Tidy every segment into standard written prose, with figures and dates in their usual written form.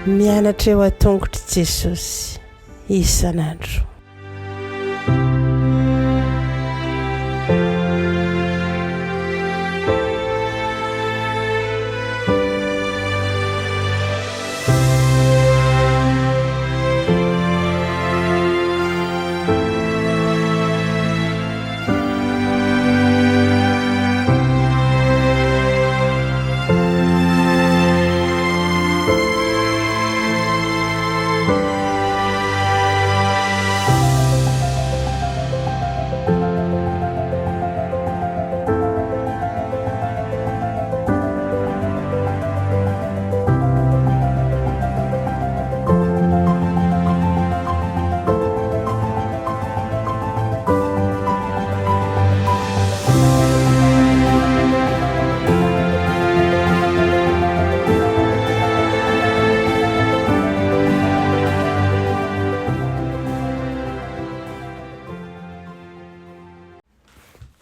Mianatra eo an-tongotr'i Jesosy isan'andro.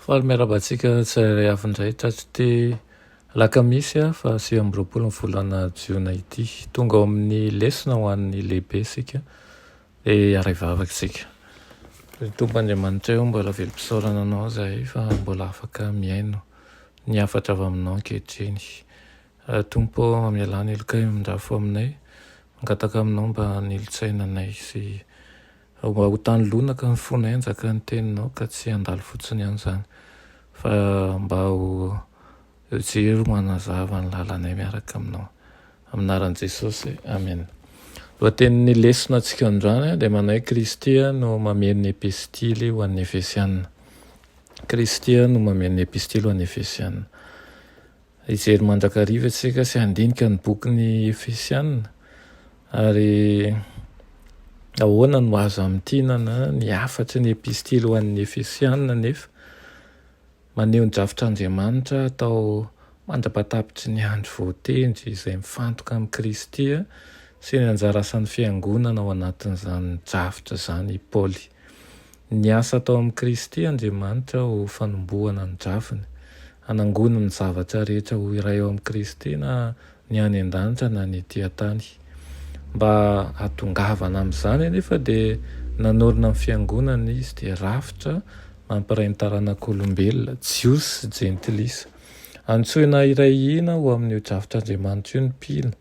Faly miarahaba antsika tsirairay avy indray tratr'ity alakamisy faha 29 ny volana jiona ity. Tonga ao amin'ny lesona ho an'ny lehibe isika. Dia hiara-hivavaka isika. Ry Tompo Andriamanitra ô, mbola velom-pisaorana Anao izahay fa mbola afaka mihaino ny hafatra avy Aminao ankehitriny. Tompo ô, mamelà ny helokay mindrafo aminay. Mangataka Aminao mba hanilo-tsaina anay sy mba ho tany lonaka ny fonay hanjaka ny Teninao ka tsy handalo fotsiny ihany izany fa mba ho Jiro manazava ny lalanay miaraka aminao. Amin'ny anaran'i Jesosy, amena. Lohatenin'ny lesona antsika androany dia manao hoe Kristy no mameno ny epistily ho an'ny Efesiana. Kristy no mameno ny epistily ho an'ny Efesiana. Hijery mandrakariva isika sy handinika ny bokin'ny Efesiana ary ahoana no azo amintinana ny hafatry ny epistily ho an'ny Efesiana nefa Maneho ny drafitr'Andriamanitra atao mandra-pahatapitry ny andro voatendry izay mifantoka amin'i Kristy sy ny anjara asan'ny Fiangonana ao anatin'izany drafitra izany i Paoly. Niasa tao amin'i Kristy Andriamanitra ho fanombohana ny drafiny, hanangonany ny zavatra rehetra ho iray ao amin'i Kristy na ny any an-danitra na ny ety an-tany. Mba hahatongavana amin'izany anefa dia nanorina ny Fiangonana Izy, dia rafitra mampiray ny taranak'olombelona, Jiosy sy Jentilisa. Antsoina hiray hina ho amin'io drafitr'Andriamanitra io ny mpino,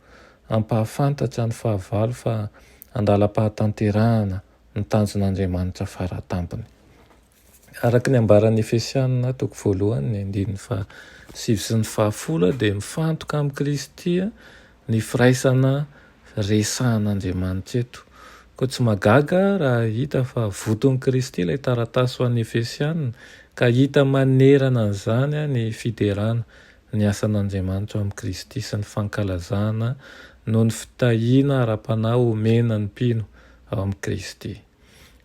hampahafantatra ny fahavalo fa andalam-pahatanterahana ny tanjon'Andriamanitra faratampony. Araka ny ambaran'ny Efesiana toko voalohany ny andininy fahasivy sy ny fahafolo dia mifantoka amin'i Kristy ny firaisana resahan'Andriamanitra eto. Koa tsy mahagaga raha hita fa voton'i Kristy ilay taratasy ho an'ny Efesiana ka hita manerana an'izany ny fiderana ny asan'Andriamanitra ao amin'i Kristy sy ny fankalazana noho ny fitahiana ara-panahy omena ny mpino ao amin'i Kristy.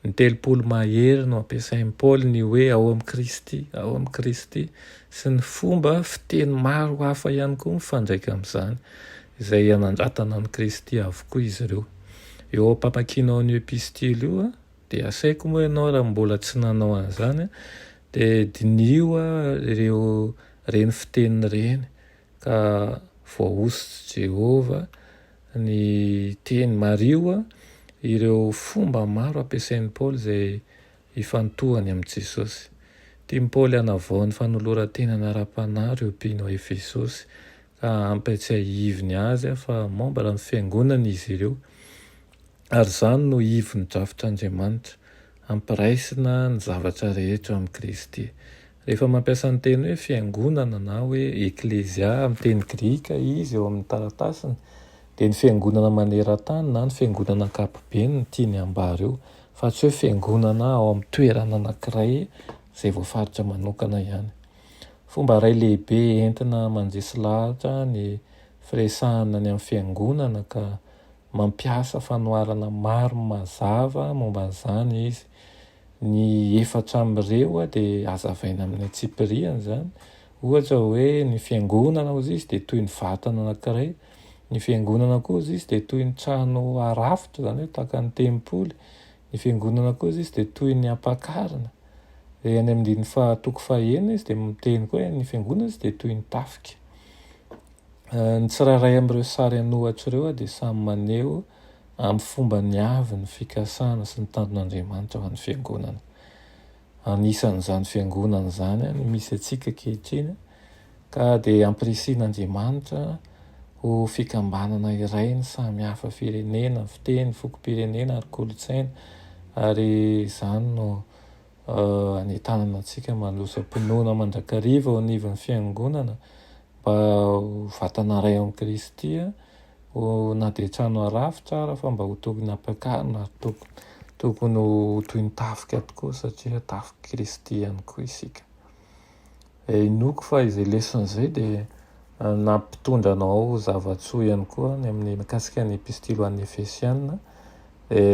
Ny 30 mahery no ampiasain'i Paoly ny hoe ao amin'i Kristy, ao amin'i Kristy, sy ny fomba fiteny maro hafa ihany koa mifandraika amin'izany, izay anandratana an'i Kristy avokoa izy ireo. Eo am-pamakianao an'io epistily io, dia asaiko moa ianao raha mbola tsy nanao an'izany, dia diniho ireo ireny fiteny ireny, ka voahosotr'i Jehovah ny teny. Mariho ireo fomba maro ampiasain'i Paoly izay ifantohany amin'i Jesosy. Tian'i Paoly hanavao ny fanoloran-tenany ara-panahy ireo mpino ao Efesosy, ka ampiatsiahiviny azy fa mambra ny fiangonana izy ireo. Ary izany no ivon'ny drafitr'Andriamanitra, hampiraisina ny zavatra rehetra amin'i Kristy. Rehefa mampiasa ny teny hoe fiangonana na hoe eklesia amin'ny teny grika izy eo amin'ny taratasiny, dia ny fiangonana maneran-tany na ny fiangonana ankapobeny no tiany hambara eo, fa tsy hoe fiangonana ao amin'ny toerana anankiray izay voafaritra manokana ihany. Fomba iray lehibe entina mandresy lahatra ny firesahana ny amin'ny fiangonana ka Mampiasa fanoharana maro mazava momba an'izany izy. Ny efatra amin'ireo dia hazavaina amin'ny antsipiriany izany. Ohatra hoe ny fiangonana hozy izy dia toy ny vatana anankiray. Ny fiangonana koa hozy izy dia toy ny trano arafitra, izany hoe tahaka ny tempoly. Ny fiangonana koa hozy izy dia toy ny ampakarina. Any amin'ny andininy faha toko fahenina izy dia miteny koa hoe ny fiangonana izy dia toy ny tafika. Ny tsirairay amin'ireo sary an'ohatra ireo dia samy maneho amin'ny fombany avy ny fikasana sy ny tanjon'Andriamanitra ho an'ny fiangonana. Anisan'izany fiangonana izany ny misy antsika ankehitriny ka dia ampirisihin'Andriamanitra ho fikambanana iray ny samy hafa firenena, fiteny, fokom-pirenena ary kolontsaina ary izany no Anentanana antsika mandroso am-pinoana mandrakariva eo anivon'ny Fiangonana mba ho vatana iray ao amin'i Kristy, ho na dia trano arafitra ara fa mba ho tokony hampiakarina ary tokony ho toy ny tafika tokoa satria tafik'i Kristy ihany koa isika. Inoako fa izay lesona izay dia nampitondra anao zava-tsoa ihany koa ny amin'ny mikasika ny epistily ho an'ny Efesiana.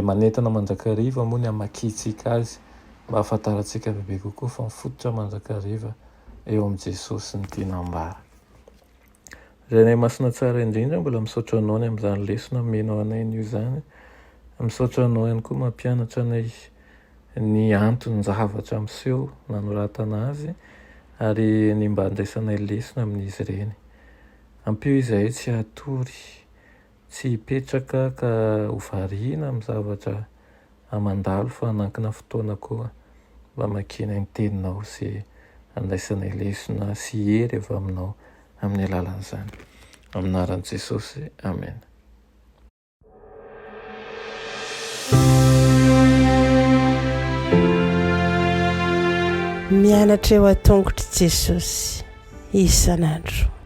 Manentana mandrakariva moa ny hamakiantsika azy mba hahafantarantsika bebe kokoa fa mifototra mandrakariva eo amin'i Jesosy ny tiana ambara. Ry Ray Masina tsara indrindra, mbola misaotra Anao ny amin'izany lesona omenao anay anio izany. Misaotra Anao ihany koa mampianatra anay ny anton-javatra miseho nanoratana azy ary ny mba handraisanay lesona amin'izy ireny. Ampio izahay tsy hatory, tsy hipetraka ka ho variana amin'ny zavatra mandalo fa hanankina fotoana koa mba hamakianay ny teninao sy handraisanay lesona sy hery avy aminao amin'ny alalan'izany. Amin'ny anaran'i Jesosy, Amena. Mianatra eo an-tongotr'i Jesosy isan'andro.